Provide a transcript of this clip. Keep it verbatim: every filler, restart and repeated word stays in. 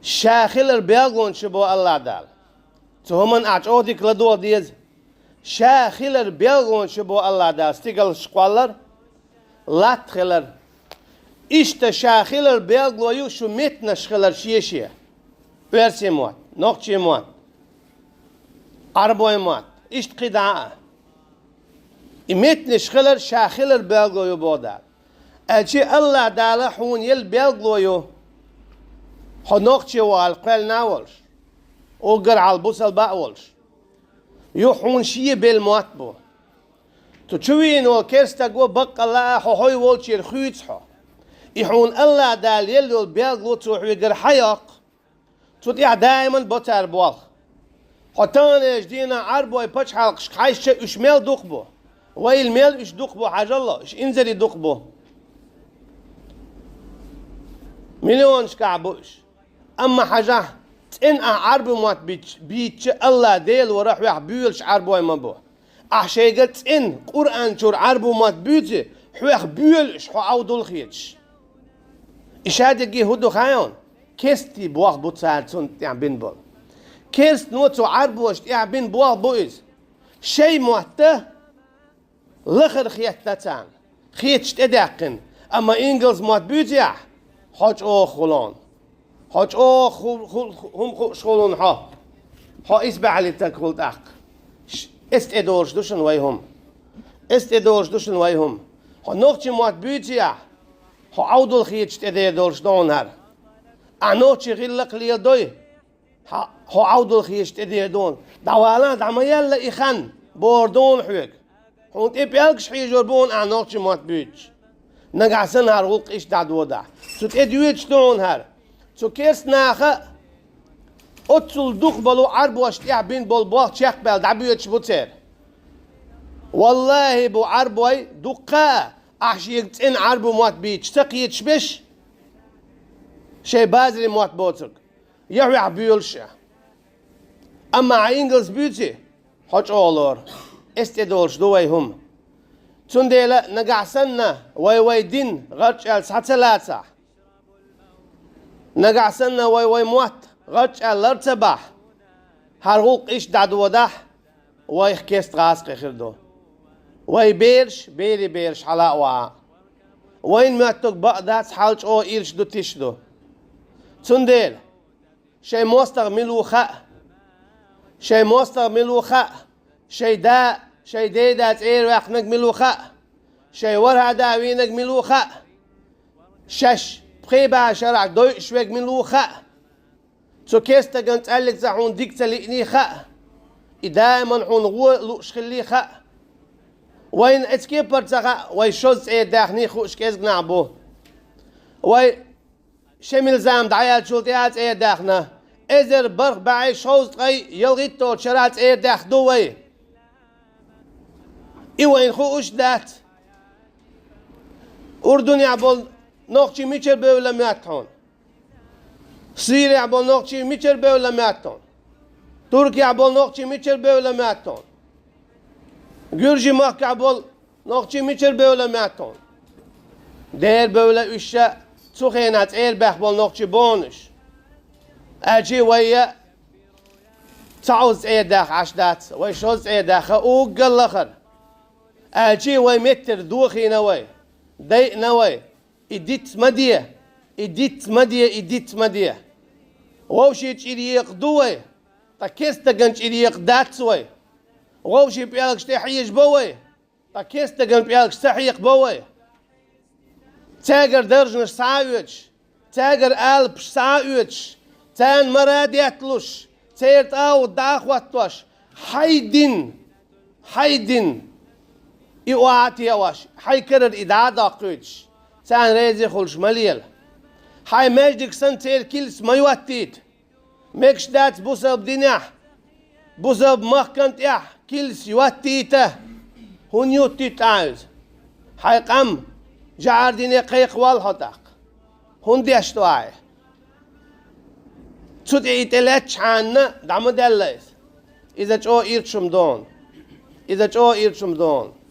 Ша хилар белгалонаш ю бо Аллах Дала. Цу хӀуманна ахь чӀогӀа дика ладогӀа деза. Ша хилар белгалонаш ю бо Аллах Дала. Стигалш кхоллар, латта хилар. Иштта ша хилар белгало ю шу меттанаш хилар шен-шен. Оьрсийн мотт, нохчийн мотт, Ӏарбойн мотт. Иштта кхидӀа а. И меттанаш хилар ша хилар белгало ю бо Дала. Аьлча Аллах Дала хьуна елла белгало ю. Хьо нохчи вале кхоьллина а волуш, уггар хьалха бусалба а волуш. Юха хьуна шен белла мотт бу. Цу чу вийна волу керстаг ву баккъалла а хьо хьой волчуьра хуьйцу хьо. И хьуна Аллах Дала елла йолу белгало цо хьоьгара хьайоккху. Цу тӀехь даиман бо цара болх. Хьо таханлерчу дийнахь Ӏарбойн пачхьалкхашка хьаьжча, уьш мел дукха бу. Вайла мел уьш дукха бу, хьажал, уьш инзаре дукха бу. Миллионашкахь бу уьш. Амма хьажахь, цӀена ахь Ӏарбойн мотт бийцча, бийцча Аллах Дела вара хьоьх боьлуш Ӏарбой ма бу. Ахь шайга цӀена Къуръан чуьра Ӏарбойн мотт буьйцу, хьоьх боьлуш, хьо Ӏовдал хеташ. И шадерриге хӀун ду хаьий хьуна? Керстийн болх бу цара цунна тӀехь бина болу. Керстано цу Ӏарбошна тӀехь бина болх бу иза. Шайн мотт лахара хетта царна, хеташ тӀедаьккхина, амма ингалс мотт буьйцу ахь, хьо чӀогӀа хуьлу хьуна. Хьо чӀогӀа ху-, ху-, хӀума хууш хуьлу хьуна хьо. Хьо исбаьхьаллин стаг хуьлу тӀаккха. Ш-, эс тӀедолуш ду шуна вай хӀума. Эс тӀедолуш ду шуна вай хӀума. Хьо нохчийн мотт буьйцу ахь, хьо Ӏовдал хеташ тӀедер долуш ду хьуна хӀара. Ахь нохчийн гӀиллакх леладой, хьо, хьо Ӏовдал хеташ тӀедер ду хьуна. ДӀавала, дӀа ма яьлла и хан, бохур ду хьуна хьоьга. Хьуна тӀе пӀелгаш хьийжор бу хьуна ахь нохчийн мотт буьйцуш. Нагахь санна хӀара гӀуллакх иштта дӀадодахь, цу тӀе доьдуш ду хьуна хӀара. Цу керста наха оццул дукха болу Ӏарбошна тӀехь бина болу болх чекхбаьлла дӀабоьдуш бу церан. Валлахи, бу Ӏарбой дуккха а, ахь шега цӀена Ӏарбойн мотт бийцаш ца кхеташ берш, шайн базарийн мотт боцург, я хьоьх боьлуш а. Амма ахь ингалс буьйцу, хьо чӀогӀа лору. Эс тӀедолуш ду вай хӀума. Цундела нагахь санна вай вай дин гӀарчӀ аьлла схьа ца лацахь, нагахь санна вай вай мотт гӀарчӀ аьлла лар ца бахь, хӀара гӀуллакх иштта дӀадодахь, вайх керста гӀазкхи хир ду. Вай бераш, берийн бераш хьала а ваха. Вайн моьттург бакъ дац, хьал чӀогӀа ирча ду, тиша ду. Цундела шайн мостагӀа мила ву хаьа. Шайн мостагӀа мила ву хаьа. Шайн да, шайн ден да цӀера ваьккхинарг мила ву хаьа. Шайн ворхӀе да вийнарг мила ву хаьа. Шаьш пхи бӀе шарахь дойуш верг мила ву хаьа. Цу керстаган цӀаьллиг ца хьуна дика ца лиъний хаьа. И даиман хьуна гӀо лууш хилли хаьа. Вайна эцу кепара ца хаьа, вай шозза цӀера даьхний хууш кӀезиг нах бу. Вай Шемил зама дӀаяьллачул тӀаьхьа цӀера даьхна, эзар бархӀ бӀе шовзткъе ялхитталгӀачу шарахь цӀера даьхна ду вай. И вайна хууш дац. Урдунехь болу нохчий мичара бевлла моьтту хьуна? Сирехь болу нохчий мичара бевлла моьтту хьуна? Туркехь болу нохчий мичара бевлла моьтту хьуна? Гуьржийн махкахь болу нохчий мичара бевлла моьтту хьуна? Дера бевлла уьш а, цу хенахь цӀера баьхна болу нохчий боху уьш. Аьлча вай я ца Ӏовза цӀера даьхна Ӏаш дац, вай шозза цӀера даьхна уггар лахара. Аьлча вай меттара дохийна вай, дайъина вай. И диц ма де, и диц ма де, и диц ма де. Вовшийн чӀир екъа ду вай, ткъа керстаган чӀир екъа дац вай. Вовшийн пӀелгаш тӀе хьежа бо вай, ткъа керстаган пӀелгаш ца хьекха бо вай. Цаьргара даржанаш схьа а оьцуш, цаьргара алапаш схьа а оьцуш, царна мара а детталуш, церан тӀагӀут дӀа а хӀоттош, хьайн дин, хьайн дин и охьа а тоьуш, хьайн карара и дӀа а доккхуьйтуш, царна реза хуьлуш ма лела. Хьайн маьждиг санна церан килс ма йоттийта. Мегаш дац бусалба динехь, бусалба махкана тӀехь килс йоттийта. ХӀунда юттуьйту ахь иза? Хьайн къам жӀара дине кхайкхавалла хьо тӀаккха. ХӀунда деш ду ахь? Цу тӀе и тӀелаьцчхьана дӀа ма даьлла иза. Иза чӀогӀа ирча хӀума ду хьуна. Иза чӀогӀа ирча хӀума ду хьуна.